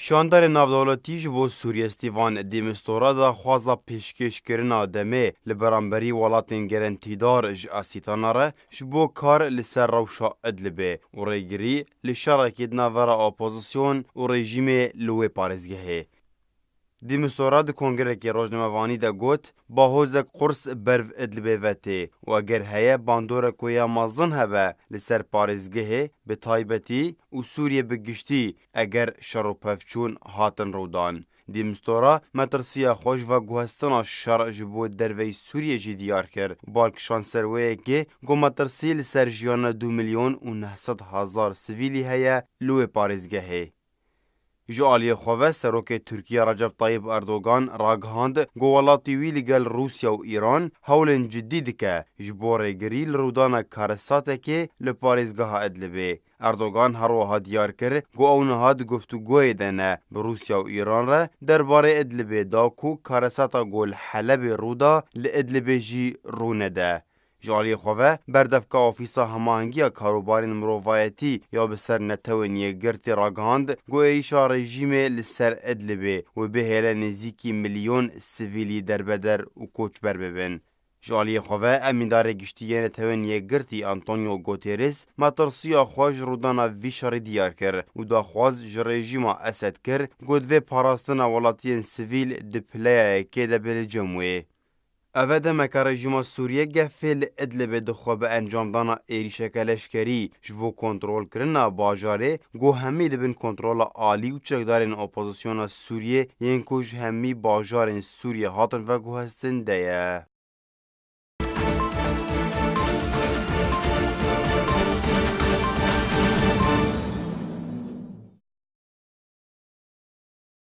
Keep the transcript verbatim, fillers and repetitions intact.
Şandarê navdewletî ji bo Sûriye Stîvan Dîmistora daxwaza pêşkêşkirina demê li beramberî welatên gerentîdar ji Asîtana re ji bo kar li ser rewşa Idlibê û rêgirî li şerekî di navbera opozîsyon û rejîmê li wê parêzgehê. Dîmistora di kongrekê rojnamevanî de got, bahozek qurs berv Idlibê ve tê û eger heye bandorek wê ya mezin hebe li ser parêzgehê bi taybetî û Sûriye bi giştî, eger şer û pevçûn hatin rûdan. Dîmistora metirsiya xwe ji veguhestina şer ji bo derveyî Sûriyê jî diyar kir û bal kişand ser wê yekê ku metirsî li ser jiyana du milyon û neh sed hezar sivîlî heye li wê parêzgehê. Ji aliyê xwe ve Serokê Tirkiye Recep Tayyip Erdogan ragihand ku welatî wî li gel Rûsya û Îran hewlên cidî dike ji bo rêgirî li rûdana karesatekê li parêzgeha Idlibê. Erdogan her wiha diyar kir ku ew niha di guftûgoyê de ne bi Rûsya û Îran re derbarê Idlibê da ku karesata ku li Helebê rû da li Idlibê jî rû nede. Ji aliyê xwe ve berdevka Ofîsa Hemahengiya Karûbarên Mirovayetî ya bi ser Netewên Yekgirtî ragihand ku êrîşa rejîmê li ser Idlibê wê bihêle nêzîkî milyon sivîlî derbeder û koçber bibin. Ji aliyê xwe ve Emîndarê Giştî yê Netewên Yekgirtî Antonio Guterres metirsiya xwe ji rûdana vî şerî diyar kir û daxwaz ji rejîma Esed kir ku divê parastina welatiyên sivîl di pileya yekê de be li cem wê. Ev e demeke rejîma Sûriye gefê li Idlibê dixwe bi encamdana êrîşeke leşkerî ji bo kontrolkirina bajarê ku hemî di bin kontrola alî û çekdarên opozisyona Sûriyê yên ku ji hemî bajarên Sûriyê hatin veguhestin de ye.